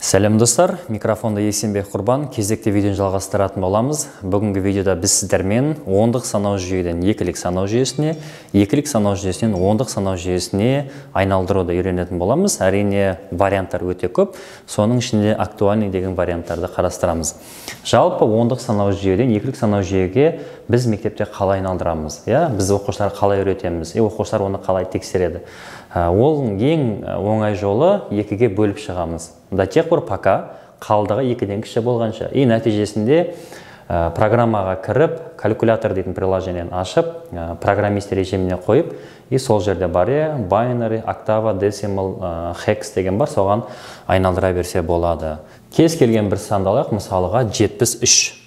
Сәлем достар, микрофонда Есенбек Құрбан, кезекті видеоны жалғастыратын боламыз. Бүгінгі видеода біз сіздермен ондық санау жүйеден екілік санау жүйесіне, екілік санау жүйесінен ондық санау жүйесіне айналдыруды үйренетін боламыз. Әрине, варианттар өте көп, соның ішінде актуальный деген варианттарды қарастырамыз. Жалпы ондық санау жүйеден екілік санау жүйеге біз мектепте қалай айналдырамыз, иә? Біз оқушылар қалай үйретеміз, оқушылар оны қалай тексереді? Ол ең оңай жолы екіге бөліп шығамыз. До тех пор пока қалдығы екіден кіші болғанша. И нәтижесінде программаға кіріп, калькулятор дейтін приложениені ашып, программист режиміне қойып, и сол жерде бар, binary, octava, decimal, hex деген бар, соған айналдыра берсе болады. Кез келген бір санды алайық, мысалға 73.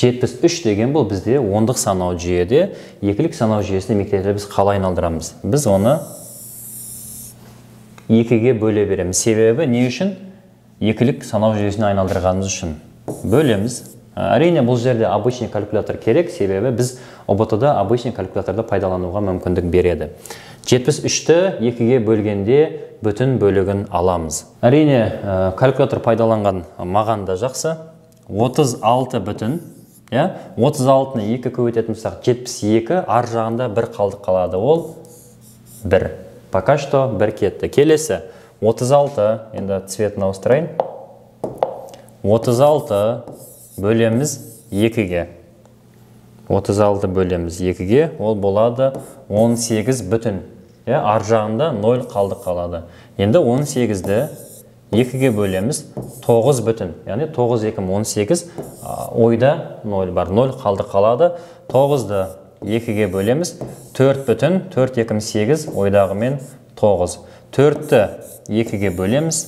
73 деген бұл бізде ондық санау жүйеде, екілік санау жүйесінде мектепте біз қалай айналдырамыз? Біз оны екіге бөле береміз. Себебі не үшін? Екілік санау жүйесіне айналдырғанымыз үшін. Бөлеміз. Әрине, бұл жерде обычный калькулятор керек, себебі біз ҰБТ-да обычный калькуляторды пайдалануға мүмкіндік береді. 73-ті екіге бөлгенде бүтін бөлігін аламыз. Әрине, калькулятор пайдаланған маған да жақсы. 36 бүтін. 36-ны 2 көбейтетін болсақ, 72, ар жағында бір қалдық қалады, ол 1. Пока что 1 кетті. Келесі 36, енді цветін ауыстырайын. 36 бөлеміз 2-ге. 36 бөлеміз 2-ге, ол болады 18 бүтін. Ар жағында 0 қалдық қалады. Енді 18-ді 2-ге бөлеміз, 9 бүтін. Яғни 9, 2, 18, ойда 0 бар, 0 қалдық қалады. 9-ды 2-ге бөлеміз, 4 бүтін, 4, 2, 8, ойдағымен 9. 4-ті 2-ге бөлеміз,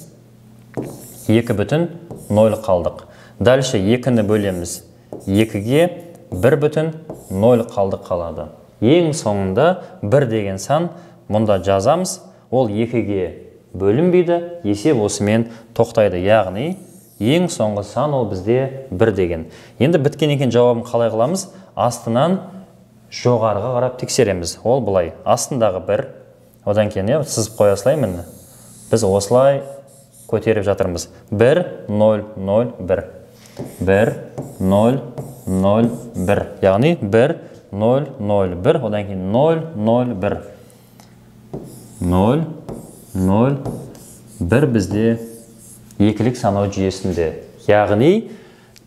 2 бүтін, 0 қалдық. Дальше 2-ні бөлеміз, 2-ге 1 бүтін, 0 қалдық қалады. Ең соңында 1 деген сан мұнда жазамыз, ол 2-ге бөлінбейді, есеп осымен тоқтайды. Яғни, ең соңғы сан ол бізде 1 деген. Енді біткен екен жауабын қалай қыламыз? Астынан жоғарыға қарап тексереміз. Ол былай, астындағы 1, одан кейін сызып қоя салайын міне. Біз осылай көтеріп жатырмыз. 1, 0, 0, 1. 1, 0, 0, 1. Яғни 1, 0, 0, 1, одан кейін 0, 0, 1. 0, 0, 1 бізде екілік санау жүйесінде. Яғни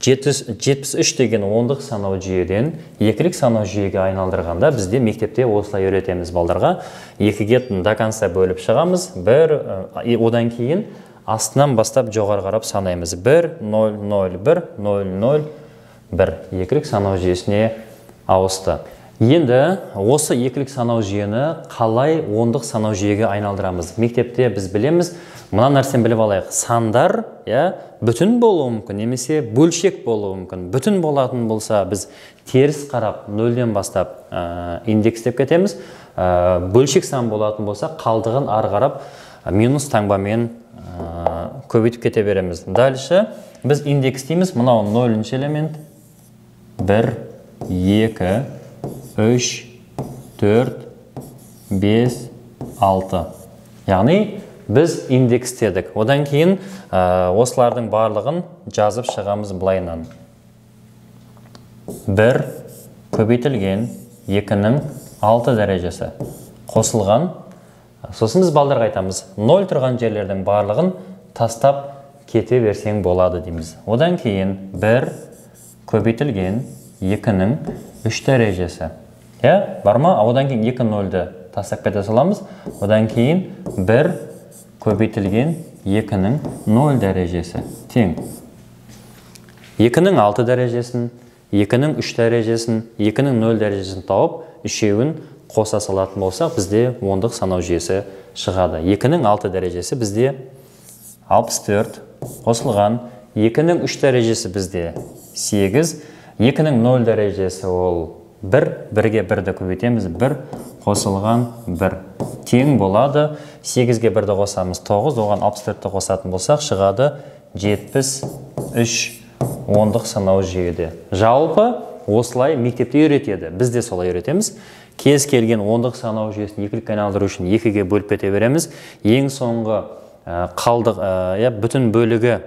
73 деген ондық санау жүйеден екілік санау жүйеге айналдырғанда бізде мектепте осылай үйретеміз балдарға. Екіге до конца бөліп шығамыз. 1, одан кейін астынан бастап жоғары қарап санаймыз. 1, 0, 0, 1, 0, 0, 1. Екілік санау жүйесіне ауысты. Енді осы екілік санау жүйені қалай ондық санау жүйеге айналдырамыз? Мектепте біз білеміз, мына нәрсені біліп алайық. Сандар, бүтін болуы мүмкін, немесе бөлшек болуы мүмкін. Бүтін болатын болса, біз теріс қарап нөлден бастап индекстеп кетеміз. Бөлшек сан болатын болса, қалдығын ары қарап минус таңбамен көбейтіп кете береміз. Дальше біз индекстейміз. Мынау 0-ші элемент. 1, 2, 3, 4, 5, 6. Яғни, біз индекстедік. Одан кейін осылардың барлығын жазып шығамыз былайынан. 1 көбейтілген 2-нің 6 дәрежесі қосылған. Сосын біз балдарға айтамыз, 0 тұрған жерлердің барлығын тастап кете берсең болады дейміз. Одан кейін 1 көбейтілген 2-нің 3 дәрежесі. Бар ма? Одан кейін 2 0-ді тастап кете саламыз. Одан кейін 1 көбейтілген 2-нің 0 дәрежесі тең. 2-нің 6 дәрежесін, 2-нің 3 дәрежесін, 2-нің 0 дәрежесін тауып, үшеуін қоса салатын болсақ, бізде ондық санау жүйесі шығады. 2-нің 6 дәрежесі бізде 64 қосылған, 2-нің 3 дәрежесі бізде 8, 2-нің 0 дәрежесі ол 1, 1-ге 1-ді көбейтеміз, 1 қосылған 1. Тең болады, 8-ге 1-ді қосамыз 9, оған 64-ті қосатын болсақ, шығады 73 ондық санау жүйеде. Жалпы осылай мектепте үйретеді, біз де солай үйретеміз. Кез келген ондық санау жүйесін екілікке айналдыру үшін 2-ге бөліп кете береміз. Ең соңғы қалдық, бүтін бөлігі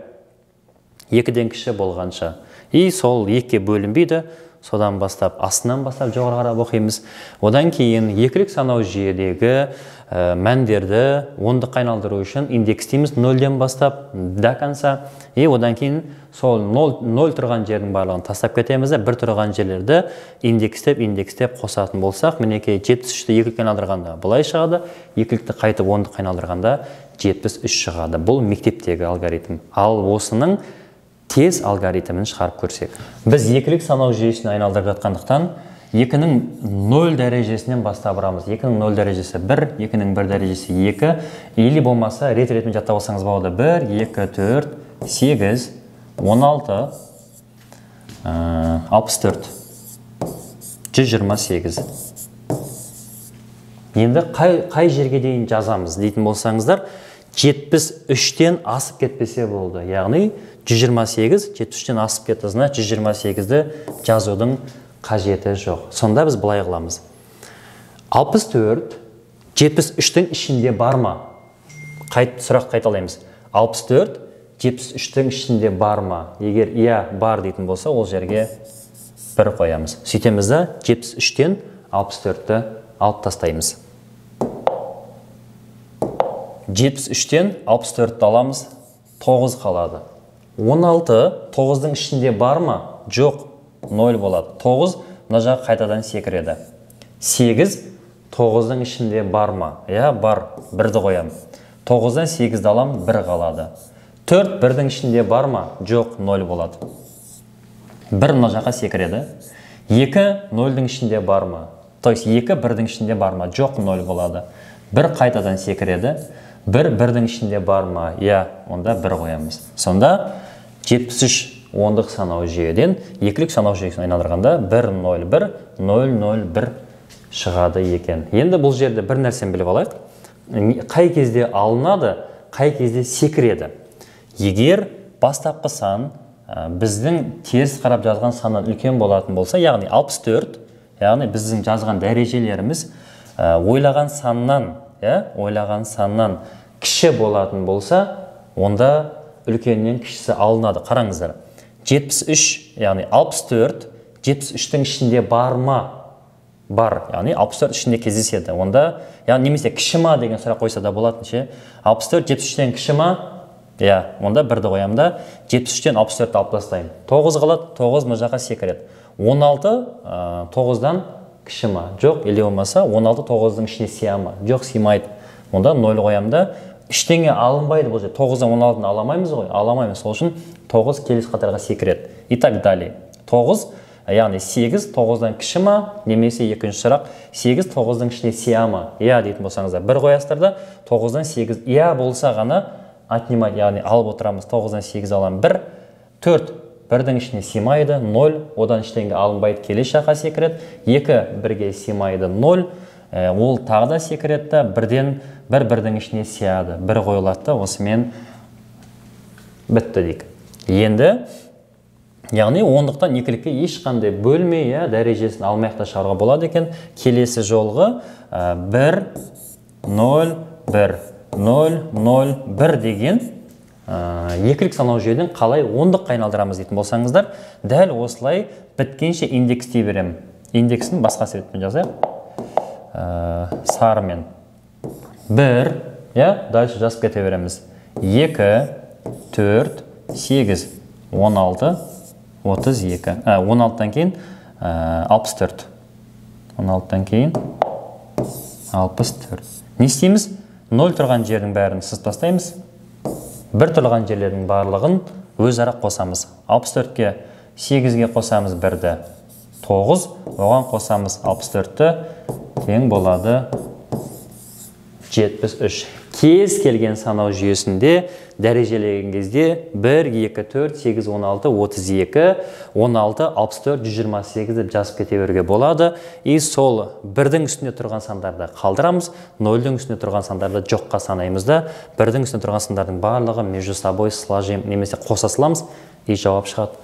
2-ден кіші болғанша. И сол 2-ге бөлінбейді, содан бастап, астынан бастап жоғары қарап оқимыз. Одан кейін екілік санау жүйедегі мәндерді ондыққа айналдыру үшін индекстейміз 0-ден бастап до конца. И одан кейін сол 0 тұрған жердің барлығын тастап кетеміз де, 1 тұрған жерлерді индекстеп қосатын болсақ, мінекей 73-ті екілікке айналдырғанда былай шығады, екілікті қайтып ондыққа айналдырғанда 73 шығады. Бұл мектептегі алгоритм. Ал осының тез алгоритмін шығарып көрсек. Біз екілік санау жүйесіне айналдырып жатқандықтан 2-нің 0 дәрежесінен бастап бұрамыз. 2-нің 0 дәрежесі 1, 2-нің 1 дәрежесі 2, или болмаса рет-ретімен жаттап алсаңыз болады. 1, 2, 4, 8, 16, 64, 128. Енді қай жерге дейін жазамыз дейтін болсаңыздар, 73-тен асып кетпесе болды. Яғни 128, 73-тен асып кетті, значит 128-ді жазудың қажеті жоқ. Сонда біз былай қыламыз. 64, 73-тің ішінде бар ма? Сұрақ қайталаймыз. 64, 73-тің ішінде бар ма? Егер иә бар дейтін болса, ол жерге 1 қоямыз. Сөйтеміз да 73-тен 64-ті алып тастаймыз. 73-тен 64-ті аламыз, 9 қалады. 16, 9-дың ішінде бар ма? Жоқ, 0 болады. 9 мына жақ қайтадан секіреді. 8, 9-дың ішінде бар ма? Иә, бар, 1-ді қоямын. 9-дан 8-ді аламын, 1 қалады. 4, 1-дің ішінде бар ма? Жоқ, 0 болады. 1 мына жаққа секіреді. 2, 0-дің ішінде бар ма? То есть 2, 1-дің ішінде бар ма? Жоқ, 0 болады. 1 қайтадан секіреді. 1, 1-дің ішінде бар ма? Иә, онда 1 қоямыз. Сонда 73 ондық санау жүйеден екілік санау жүйесіне айналдырғанда 1, 0, 1, 0, 0, 1 шығады екен. Енді бұл жерде бір нәрсені біліп алайық. Қай кезде алынады, қай кезде секіреді. Егер бастапқы сан біздің теріс қарап жазған саннан үлкен болатын болса, яғни 64, яғни біздің жазған дәрежелеріміз ойлаған саннан, ойлаған саннан кіші болатын болса, онда үлкеннен кішісі алынады. Қараңыздар, 73, яғни 64, 73-тің ішінде бар ма? Бар, яғни 64 ішінде кездеседі. Онда, яғни немесе кіші ма деген сұрақ қойса да болатын ше. 64, 73-тен кіші ма? Иә, онда 1-ді қоямын да, 73-тен 64-ті алып тастаймын. 9 қалады, 9 мына жаққа секіреді. 16, 9-дан кіші ма? Жоқ, или болмаса 16 9-дың ішіне сия ма? Жоқ, сыймайды. Онда 0 қоямын да, ештеңе алынбайды бұл жерде. 9-дан 16-ны ала алмаймыз ғой, ала алмаймыз. Сол үшін 9 келесі қатарға секіреді. И так далее. 9, яғни 8 9-дан кіші ма? Немесе екінші сұрақ, 8 9-дың ішіне сия ма? Иә дейтін болсаңыздар, 1 қоясыздар да, 9-дан 8 иә болса ғана отнимать, яғни алып отырамыз. 9-дан 8 аламын 1, 4 1-дің ішіне сыймайды, 0, одан ештеңе алынбайды, келесі жаққа секіреді. 2 1-ге сыймайды, 0, ол тағы да секіреді да, 1-ден 1 1-дің ішіне сияды, 1 қойылады да, осымен бітті дейік. Енді, яғни ондықтан екілікке ешқандай бөлмей, дәрежесін алмай ақ та шығаруға болады екен. Келесі жолғы 1, 0, 1, 0, 0, 1 деген екілік санау жүйеден қалай ондыққа айналдырамыз дейтін болсаңыздар, дәл осылай біткенше индекстей беремін. Индексін басқа себеппен жазайық. Сарымен. 1, дальше жазып кете береміз. 2, 4, 8, 16, 32. 16-дан кейін 64. 16-дан кейін 64. Не істейміз? 0 тұрған жердің бәрін сызып тастаймыз. 1 тұрған жерлердің барлығын өзара қосамыз. 64-ке 8-ге қосамыз 1-ді 9, оған қосамыз 64-ті, тең болады 73. Кез келген санау жүйесінде дәрежелеген кезде 1, 2, 4, 8, 16, 32, 16, 64, 128 деп жазып кете беруге болады. И сол 1-дің үстінде тұрған сандарды қалдырамыз, 0-дің үстінде тұрған сандарды жоққа санаймыз да, 1-дің үстінде тұрған сандардың барлығы между собой сложим, немесе қоса саламыз, и жауап шығады.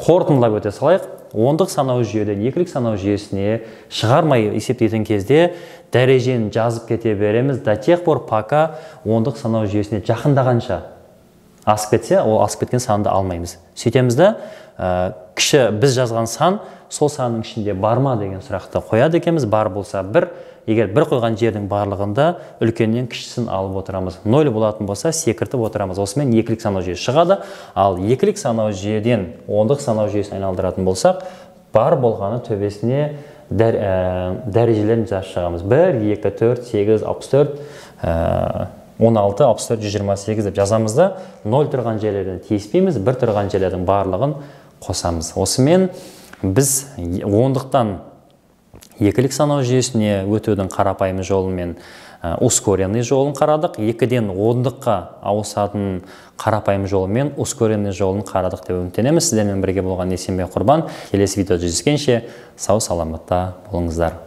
Қорытындылап өте салайық. Ондық санау жүйеден екілік санау жүйесіне шығармай есептейтін кезде дәрежені жазып кете береміз до тех пор, пока ондық санау жүйесіне жақындағанша. Асып кетсе, ол асып кеткен санды алмаймыз. Сөйтеміз да, кіші біз жазған сан сол санның ішінде бар ма деген сұрақты қояды екенбіз. Бар болса бір, егер бір қойған жердің барлығында үлкеннен кішісін алып отырамыз. 0 болатын болса, секіртіп отырамыз. Осымен екілік санау жүйесі шығады. Ал екілік санау жүйеден ондық санау жүйесін айналдыратын болсақ, бар болғаны төбесіне дәрежелерін жазып шығамыз. 1, 2, 4, 8, 64, 16, 64, 128 деп жазамыз да, 0 тұрған жерлерден тиіспейміз, 1 тұрған жерлердің барлығын қосамыз. Осымен біз ондықтан екілік санау жүйесіне өтудің қарапайым жолымен ускоренный жолын қарадық. Екіден ондыққа ауысатын қарапайым жолымен ускоренный жолын қарадық деп үміттенеміз. Сіздермен бірге болған Есенбек Құрбан. Келесі видеода жүздескенше сау саламатта болыңыздар.